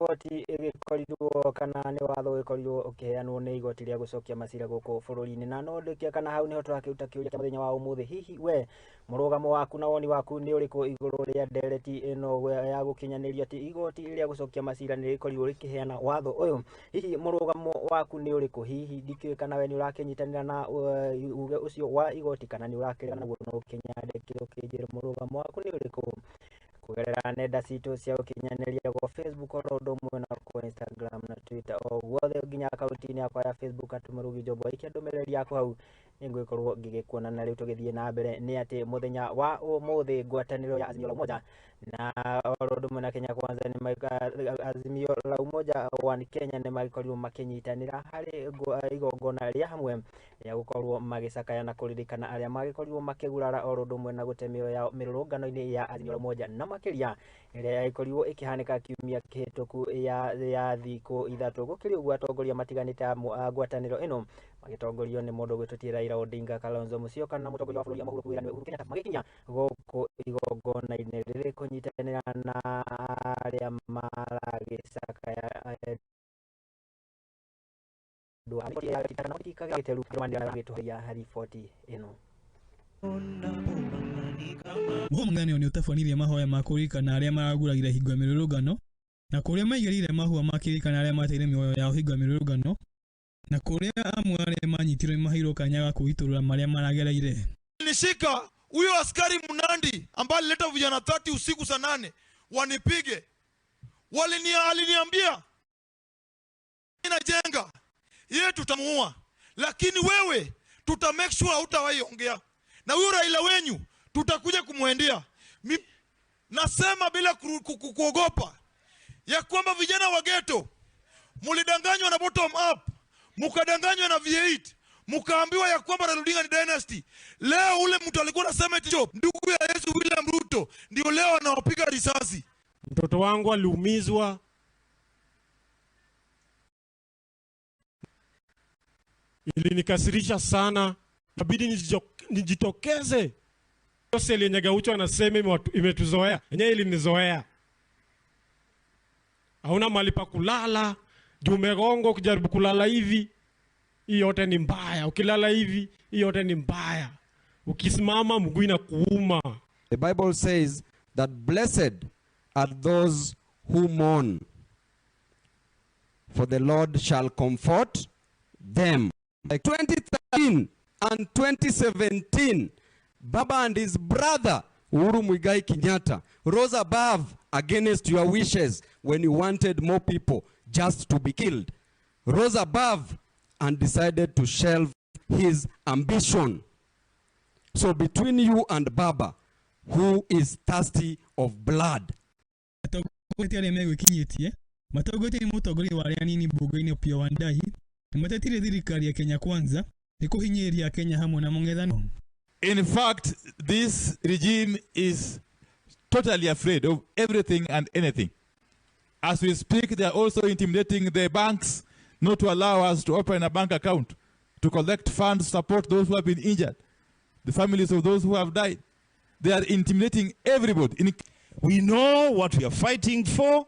Riboti ĩgĩkorirwo kana nĩ watho ũgĩkorirwo ũkĩheanwo nĩ igoti rĩa gũcokia macira gũkũ bũrũri-inĩ. Na no ndĩkia kana hau nĩho tũrakĩruta kĩũria kĩa mũthenya wa ũmũthĩ. Hihi we mũrũgamo waku na woni waku nĩ ũrĩkũ igũrũ rĩa ndereti ĩno ya gũkinyanĩrio atĩ igoti rĩa gũcokia macira nĩ rĩkorirwo rĩkĩheana watho ũyũ? Hihi mũrũgamo waku nĩ ũrĩkũ? Hihi ndikĩũĩ kana we nĩ ũrakĩnyitanĩra na uge ũcio wa igoti kana nĩ ũrakĩregana naguo? No ũkĩnyandĩkĩre ũkĩnjĩre mũrũgamo waku nĩ ũrĩkũ kũgerera nenda citũ cia ũkinyanĩria gwa Facebook oro ũndũ ũmwe na kwa Instagram na Twitter, o guothe nginya akaunti-inĩ yakwa ya Facebook @Mũrugi Njombo. Ikia ndũmĩrĩri yaku hau, nĩngũgĩkorwo ngĩgĩkuona. Na rĩu tũgĩthiĩ na mbere nĩ atĩ mũthenya wa ũmũthĩ ngwatanĩro ya Azimio la Umoja na oro ũndũ ũmwe na Kenya Kwanza nĩ Azimio la Umoja One Kenya nĩ magĩkorirwo makĩnyitanĩra harĩ igongona rĩa hamwe rĩa gũkorwo magĩcakaya na kũririkana arĩa magĩkorirwo makĩgurara oro ũndũ ũmwe na gũte mĩoyo yao mĩrũrũngano-inĩ ya Azimio la Umoja, na makĩria ĩrĩa yagĩkorirwo ĩkĩhanĩka kiumia kĩhĩtũku ya thikũ 3. Gũkĩrĩ ũguo, atongoria matiganĩte a ngwatanĩro ĩno magĩtongorio nĩ mũndũ ũgwĩtwo Raila Odinga, Kalonzo Musyoka na mũtongoria wa bũrũri Uhuru nĩwe Uhuru Kenyatta magĩkinya gũkũ igongona-inĩ rĩrĩ kũnyitanĩra na arĩa maragĩcakaya andũ riboti ĩno. Mũng'ethanĩro nĩ ũtabanirie mahoya ma kũririkana arĩa maragurarire hingo ya mĩrũrũngano, na kũrĩa maigĩrĩire mahũa makĩririkana arĩa mateire mĩoyo yao hingo ya mĩrũrũngano, na kũrĩa amwe arĩa manyitirwo nĩ maheirwo kanya ga kwĩitũrũra marĩa maragereire. Nishika huyo askari Mnandi ambaye alileta vijana 30 usiku saa 8 wanipige, aliniambia inajenga yeye tutamuua, lakini wewe tuta make sure hutawahi ongea na huyo Raila wenyu, tutakuja kumwendea. Nasema bila kuogopa ya kwamba vijana wa ghetto mulidanganywa na bottom up, mukadanganywa na V8, mukaambiwa ya kwamba Raila Odinga ni dynasty. Leo ule mtu alikuwa anasema eti ndugu ya Yesu William Ruto ndio leo anawapiga risasi. Mtoto wangu aliumizwa, ilinikasirisha sana, inabidi nijitokeze. Yose yenye Gaucho anasema imetuzoea, yenyewe ilinizoea. Hauna mahali pa kulala, juu umegongo, ukijaribu kulala hivi, hii yote ni mbaya. Ukilala hivi, hii yote ni mbaya. Ukisimama mguu inakuuma. The Bible says that blessed are those who mourn, for the Lord shall comfort them. Like 2013 and 2017, Baba and his brother Uhuru Muigai Kenyatta rose above against your wishes when you wanted more people just to be killed. Rose above and decided to shelve his ambition. So between you and Baba, who is thirsty of blood? Atongoria arĩa megwĩkinyĩtie matongoretie nĩ mũtongoria wa arĩa anini mbunge-inĩ Opiyo Wandayi nĩ matetire thirikari ya Kenya Kwanza nĩ kũhinyĩrĩria Akenya hamwe na mũng'ethanĩro. In fact, this regime is totally afraid of everything and anything. As we speak, they are also intimidating the banks not to allow us to open a bank account, to collect funds to support those who have been injured, the families of those who have died. They are intimidating everybody. We know what we are fighting for,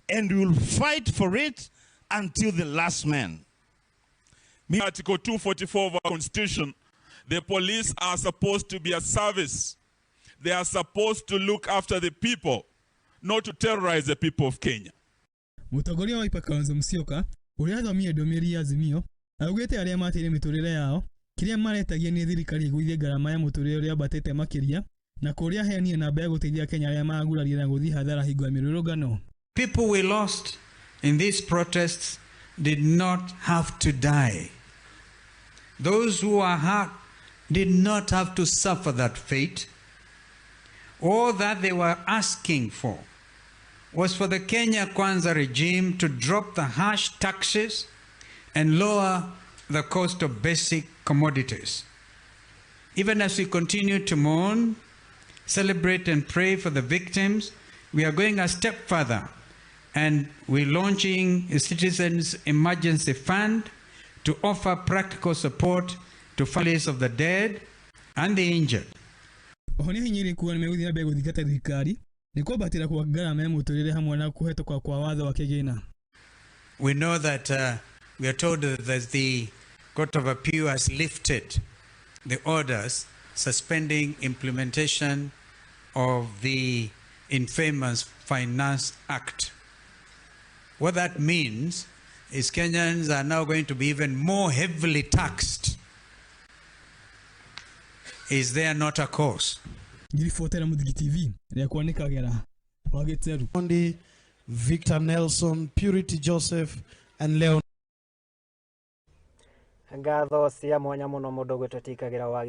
and we will fight for it until the last man. Article 244 of our Constitution, the police are supposed to be a service. They are supposed to look after the people, not to terrorize the people of Kenya. Mũtongoria wa Wiper Kalonzo Musyoka ũrĩa athomire ndũmĩrĩri ya Azimio augĩte arĩa mateire mĩtũrĩre yao kĩrĩa maretagia nĩ thirikari ĩgũithie ngarama ya mũtũrĩre ũrĩa wambatĩte makĩria, na kũrĩa aheanire namba ya gũteithia Kenya arĩa maragurarire na gũthiĩ hathara hingo ya mĩrũrũngano. People we lost in these protests did not have to die. Those who are hurt did not have to suffer that fate. All that they were asking for was for the Kenya Kwanza regime to drop the harsh taxes and lower the cost of basic commodities. Even as we continue to mourn, celebrate, and pray for the victims, we are going a step further and we're launching a Citizens Emergency Fund to offer practical support to families of the dead and the injured. Oho nĩ ahinyĩrĩrie kuga nĩ megũthiĩ na mbere gũthingata thirikari nĩ kwambatĩra kwa ngarama ya mũtũrĩre hamwe na kũhetũka kwa watho wa kĩgĩna. We know that we are told that the Court of Appeal has lifted the orders suspending implementation of the infamous Finance Act. What that means is Kenyans are now going to be even more heavily taxed. Is there not a cause? Ngiribotera Muthigi TV rĩakwa nĩ Kagera wa Gĩteru. Ondi, Victor Nelson, Purity Joseph, and Leon. Ngatho cia mwanya muno mundu gwitwo T Kagera wa.